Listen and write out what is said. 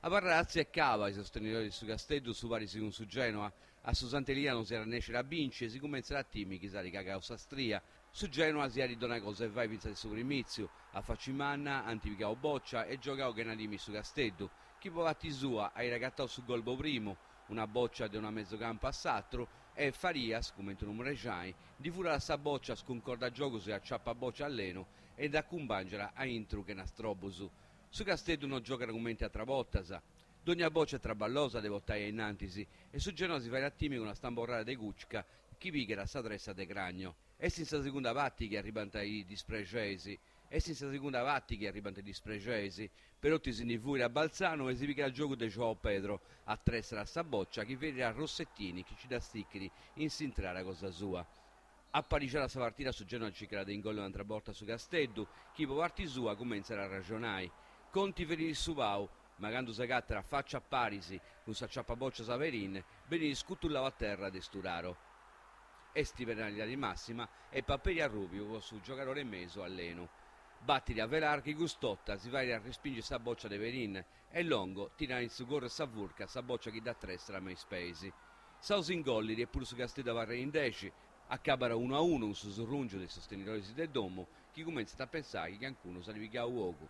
Abarrat atzi e caba is sostenidoris de su Casteddu su paris cun su Genoa. A su Sant'Elia non si arrennescit a binci e si cumentzat a timi chi s'at cagau sa stria. Su Genoa si 'alit dònnia cosa 'e fai fintzas de su primìtziu. A faci manna ant pigau bòcia e giogau chena timi su Casteddu, chi po parti sua aiat agatau su gol po primu, una bòcia de una mesu campu a s'atru e Farias, cumenti unu mrexai, ndi furat sa bòcia scuncordat giogus e aciapat bòcia allenu e dd'acumpàngiat a intru chena strobus. Su Casteddu no giogat cumenti atras bortas. Dogna bòcia est traballosa de portai a innantis e su Genoa si fait a timi cun una stamborrada de Kucka chi pigat a sa tressa de Cragno. Est in sa segunda parti chi arribant is disprexeis. Est in sa segunda parti chi arribant is disprexeis. Perotti si ndi fuit a Balzano e si pigat giogu de Joao Pedro, atressat sa bòcia chi ferrit a Rossettini chi ci dda stichit in s'intrada cosa sua. Aparixada sa partida su Genoa circat de ingolli un'antra borta su Casteddu, chi po parti sua cumentzat a arraxonai. Conti ferit su pau, ma candu s'agatat faci a paris cun s'aciapabòcias Perin, benit scutullau a terra de Sturaro. Est penalidadi massima e paperi arrùbiu po su giogadori 'e mesu allenu. Batit Avelar chi cust'orta si fait arrespingi sa bòcia de Perin e Longo tirat in su corru 'e sa furca sa bòcia chi dd'atressat me is peis. Sau s'ingollit e puru su Casteddu abarrat in dexi, acabat unu a unu cun su surrùngiu de is sostenidoris de domu chi cumentzant a pensai chi cancunu s'at pigau ogu.